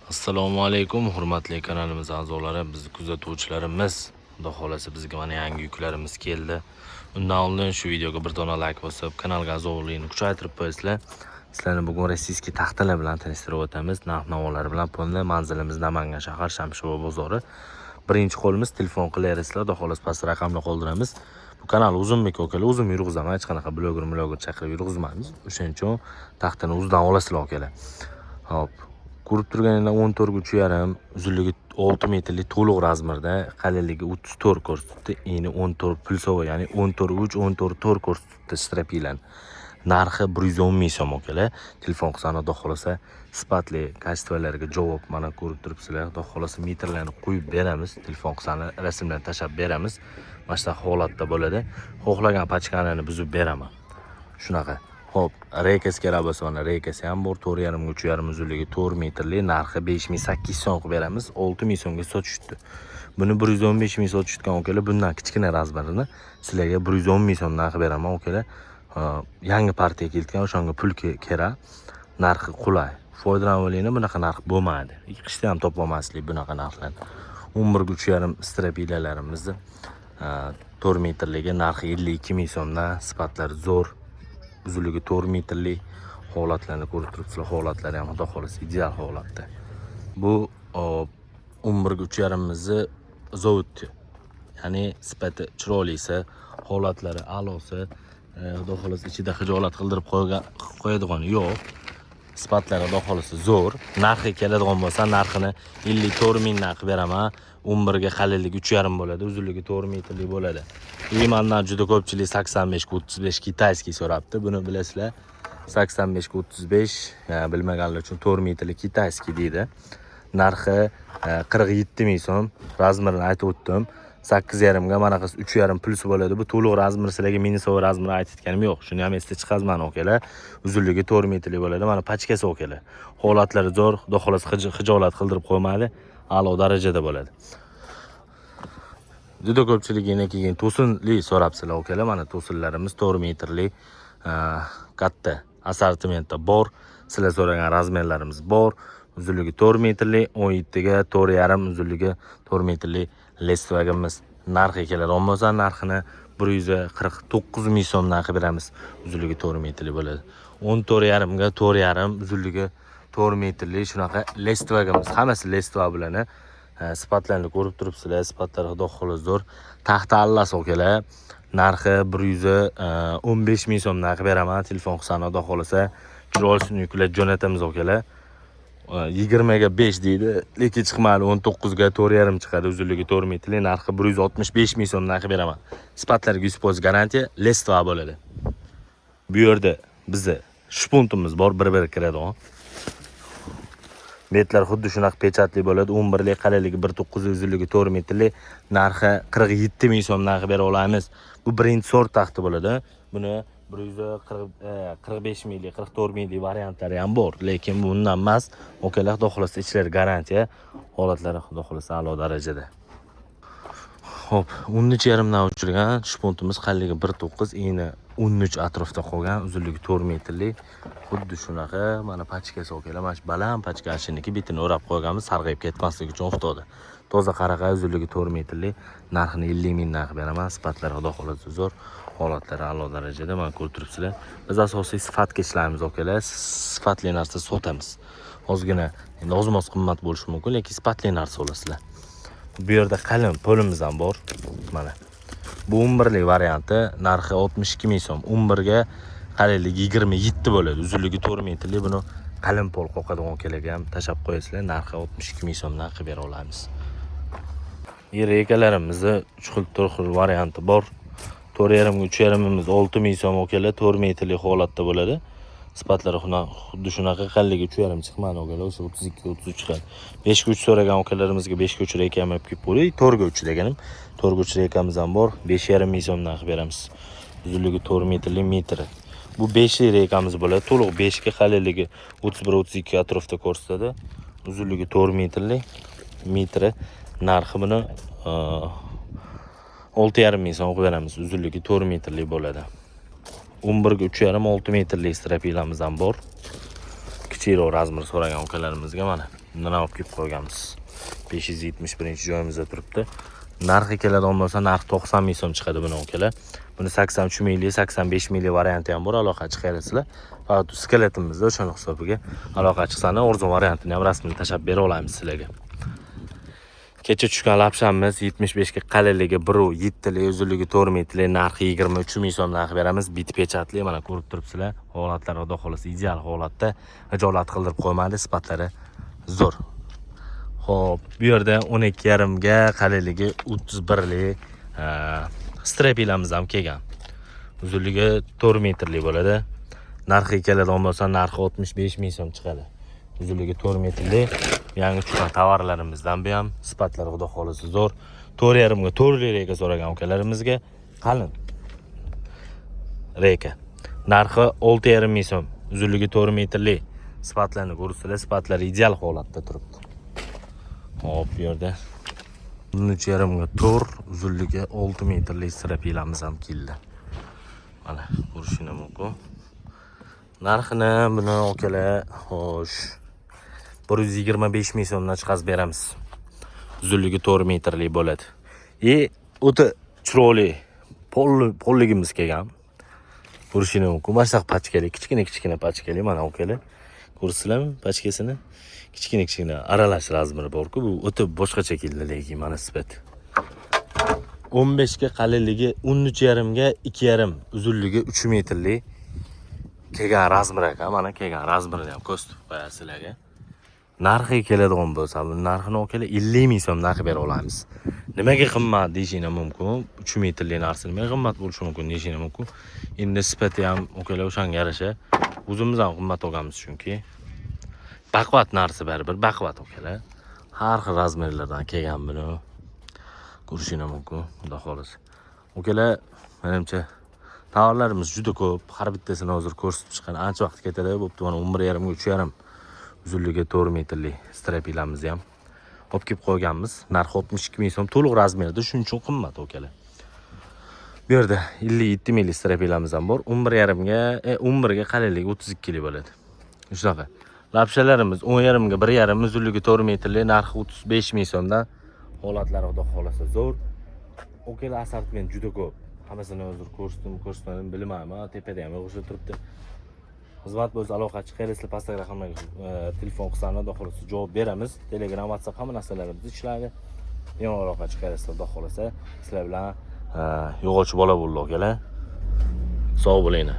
Assalomu alaykum, hurmatli kanalimiz a'zolari, bizni kuzatuvchilarimiz. Xudo xolasa, bizga mana yangi yuklarimiz keldi. Undan oldin shu videoga bir dona like bosib, kanalga a'zoligini kuchaytirib qo'yasizlar. Sizlarni bugun российский taxtalar bilan tanishtirib o'tamiz. Narx-navolar bilan polni. Manzilimiz Namangan shahar, Shamshobod bozori. Birinchi qo'limiz, telefon qilaverasizlar, Xudo xolasa, past raqamni qoldiramiz. Bu kanal o'zimniki, akalar, o'zim yurg'izaman, hech qanaqa bloger, bloger chaqirib yurg'izmaymiz. O'shaning uchun taxtani o'zidan olasizlar, akalar. Xo'p, ko'rib turganinglar, 14 ga 3,5, uzunligi 6 metrli, to'liq размер da, qalinligi 34 ko'rsatibdi, eni 14 плюсовой, ya'ni 14 3, 14 4 ko'rsatibdi стропила ni. Narxi 110 ming so'm, akalar. Telefon qilsani, Xudo xolasa, sifatli, качество lariga javob. Mana, ko'rib turibsizlar, Xudo xolasa, metrlarni qo'yib beramiz. Telefon qilsani, rasmlarni tashlab beramiz. Mana shunaqa holatda bo'ladi. Xohlagan pachkani buzib beraman. Shunaqa. Xo'p, рейка si kerak bo'lsa, mana рейка si ham bor. 4,5 ga 3,5, uzunligi 4 metrli, narxi 5800 so'm qilib beramiz. 6000 so'mga sotishdi. Buni 115 ming sotishgan, akalar, bundan kichkina размер ini sizlarga 110 ming so'mdan qilib beraman, akalar. Yangi partiya kelgan, o'shanga pul kerak. Narxi qulay. Foydalanib, bunaqa narx bo'lmaydi. Qishda ham topolmaslik bunaqa narxlarni. 11 ga 3,5 стропила larimizni 4 metrligi narxi 52 ming so'mdan, sifatlari zo'r. Uzunligi 4 metrli, holatlarni ko'rib turibsizlar, holatlari ham, Xudo xolasa, ideal holatda. Bu 11 ga 3,5imizni zavodni, ya'ni sifati chiroylisi, holatlari a'losi, Xudo xolasa, ichida xijolat qildirib qo'yadigani yo'q. Sifatlari, Xudo xolasa, zo'r. Narxi keladigan bo'lsa, narxini 54 mingdan qilib beraman. 11 ga qalinligi 3,5 bo'ladi, uzunligi 4 metrli bo'ladi. И mandan juda ko'pchilik 85 ga 35 китайский so'rabdi. Buni bilasizlar. 85 ga 35, bilmaganlar uchun, 4 metrli китайский deydi. Narxi 47 ming so'm. Размер ini aytib o'tdim. 8,5 ga manaqasi 3,5 плюс bo'ladi. Bu to'liq размер, sizlarga минусовой размер aytayotganim yo'q. Shuni ham esda chiqazman, akalar. Uzunligi 4 metrli bo'ladi. Mana pachkasi, akalar. Holatlari zo'r, Xudo xolasa, xijolat qildirib qo'ymadi. A'lo darajada bo'ladi. Juda ko'pchilik yana keyin to'sinli so'rabsizlar, akalar. Mana to'sinlarimiz 4 metrli, katta assortimentda bor. Sizlar so'ragan размер larimiz bor. Uzunligi 4 metrli, 17 ga 4,5, uzunligi 4 metrli листва gimiz. Narxi keladigan bo'lsa, narxini 149 ming so'mdan qilib beramiz. Uzunligi 4 metrli bo'ladi. 14,5 ga 4,5, uzunligi 4 metrli shunaqa листва gimiz. Hammasi листва bilan. Sifatlarini ko'rib turibsizlar, sifatlari, Xudo xohlasa, zo'r. Taxta allas, akalar. Narxi 115 ming so'mdan qilib beraman. Telefon qilsani, Xudo xohlasa, chiroylisini yuklab jo'natamiz, akalar. 20 ga 5 deydi, lekin chiqmadi, 19 ga 4,5 chiqadi, uzunligi 4 metrli, narxi 165 ming so'mdan qilib beraman. Sifatlariga 100% garantiya, листва bo'ladi. Bu yerda bizni shpuntimiz bor, bir-bir kiradigan. Betlar xuddi shunaqa печать li bo'ladi. 11 lik, qalinligi 1.9, uzunligi 4 metrli, narxi 47 ming so'mdan qilib bera olamiz. Bu birinchi sort taxti bo'ladi. Buni 140, 45 minglik, 44 minglik variantlari ham bor, lekin bundan emas. Okalar, Xudo xolasa, ichlari garantiya, holatlari, Xudo xolasa, a'lo darajada. Xo'p, 13,5 dan o'chirgan shpuntimiz, qalinligi 1.9, eni 13 atrofda qolgan, uzunligi 4 metrli. Xuddi shunaqa, mana pachkasi, akalar, mana shu baland pachka shiniki, betini o'rab qo'yganmiz, sarg'ayib ketmasligi uchun o'xtadi. Toza qaraqa, uzunligi 4 metrli, narxini 50 mingdan qilib beraman. Sifatlari, Xudo xolasa, zo'r, holatlari a'lo darajada, mana ko'rib turibsizlar. Biz asosiy sifatga ishlaymiz, akalar, sifatli narsa sotamiz. Ozgina endi ozmoz qimmat bo'lishi mumkin, lekin sifatli narsa olasizlar. Bu yerda qalin polimiz ham bor. Mana. Bu 11lik varianti, narxi 62 ming so'm. 11 ga qalinligi 27 bo'ladi. Uzunligi 4 metrli. Buni qalin pol qoqadigan akalarga ham tashlab qo'yasizlar. Narxi 62 ming so'mdan qilib bera olamiz. Рейка larimizni 3 xil, 4 xil varianti bor. 4,5 ga 3,5imiz 6 ming so'm, akalar, 4 metrli holatda bo'ladi. Sifatlari xuddi shunaqa, qalinligi 3,5 chiqmadi, akalar, o'sha 32 33 xil. 5 ga 3 so'ragan akalarimizga 5 ga 3 рейка ham olib kelib qo'ydik. 4 ga 3 deganim. 4 ga 3 рейка miz ham bor. 5,5 ming so'mdan qilib beramiz. Uzunligi 4 metrli, metri. Bu 5lik рейка miz bo'ladi. To'liq 5 ga, qalinligi 31 32 atrofda ko'rsatadi. Uzunligi 4 metrli, metri, narxi buni 6,5 ming so'm qilib beramiz. Uzunligi 4 metrli bo'ladi. 11 ga 3,5, 6 metrli стропила miz ham bor. Kichikroq размер so'ragan akalarimizga mana. Bundan ham olib kelib qo'yganmiz. 571 joyimizda turibdi. Narxi keladigan bo'lsa, narx 90 ming so'm chiqadi buni, akalar. Buni 83 minglik, 85 minglik varianti ham bor, aloqa chiqarasizlar. Faqat skeletimizda, o'shani hisobiga aloqa chiqsani arzon variantini ham rasmini tashlab bera olamiz sizlarga. Kecha tushgan lapshamiz 75 ga qalinligi 1.7 lik, uzunligi 4 metrlik, narxi 23 ming so'm narx beramiz. Bit pechatli, mana ko'rib turibsizlar. Holatlari, xudo xohlasa, ideal holatda, hijolat qildirib qo'ymadi, sifatlari zo'r. Xo'p, bu yerda 12,5 ga qalinligi 31 lik стропила miz ham kelgan. Uzunligi 4 metrlik bo'ladi. Narxi keladigan bo'lsa, narxi 65 ming so'm chiqadi. Uzunligi 4 metrlik yangi tushgan tovarlarimizdan bu ham, sifatlari, xudo xohlasa, zo'r. 4,5 ga 4 рейка so'ragan ukalarimizga qalin рейка. Narxi 6,5 ming so'm. Uzunligi 4 metrlik. Sifatlarini ko'rsanglar, sifatlari ideal holatda turibdi. Hop, bu yerda 13,5 ga 4, uzunligi 6 metrlik стропила miz ham keldi. Mana ko'rishinglar mumkin. Narxini buni, akalar, xo'sh, 125 ming so'mdan chiqazib beramiz. Uzunligi 4 metrlik bo'ladi. И o'ta chiroyli polligimiz kelgan. Ko'rishinglar mumkin. Mana shunaqa pachkali, kichkina kichkina pachkali, mana, akalar. Ko'rsizlarmi pachkasini? Kichkina kichkina aralash размер i bor-ku, bu o'ta boshqacha keldi, lekin mana sifat. 15 ga qalinligi 13,5 ga 2,5, uzunligi 3 metrlik kelgan размер ekan. Mana kelgan размер ini ham ko'rsatib qo'yay sizlarga. Narxi keladigan bo'lsa, bu narxini, akalar, 50 ming so'm narx bera olamiz. Nimaga qimmat deyishinglar mumkin. 3 metrli narsa nimaga qimmat bo'lishi mumkin deyishinglar mumkin. Endi sifati ham, akalar, o'shanga yarasha. O'zimiz ham qimmat olganmiz chunki. Baquvvat narsa baribir, baquvvat, akalar. Har xil размер lardan kelgan buni. Ko'rishinglar mumkin, xudo xohlasa. Akalar, menimcha tovarlarimiz juda ko'p. Har bittasini hozir ko'rsatib chiqqan ancha vaqt ketadi. Bo'pti, mana 11,5 ga 3,5, uzunligi 4 metrli стропила mizni ham olib kelib qo'yganmiz. Narxi 62 ming so'm, to'liq размер da, shuning uchun qimmat, akalar. Bu yerda 57 minglik стропила miz ham bor. 11,5 ga 11 ga qalinligi 32 lik bo'ladi. Shunaqa. Lapshalarimiz 10,5 ga 1,5, uzunligi 4 metrli, narxi 35 ming so'mdan. Holatlari, xudo xohlasa, zo'r. Akalar, assortiment juda ko'p. Hammasini hozir ko'rsatdim, ko'rsatmadim bilmayman. Tepada ham yig'ishib turibdi. Xizmat bo'lsa, aloqa chiqaringlar, pastdagi raqamlarga telefon qilsanglar, xudo xohlasa, javob beramiz. Telegram, WhatsApp, hamma narsalarimiz ishlaydi. Bemalol aloqa chiqaringlar, xudo xohlasa. Sizlar bilan yog'och bola bo'ldi, akalar. Sog' bo'linglar.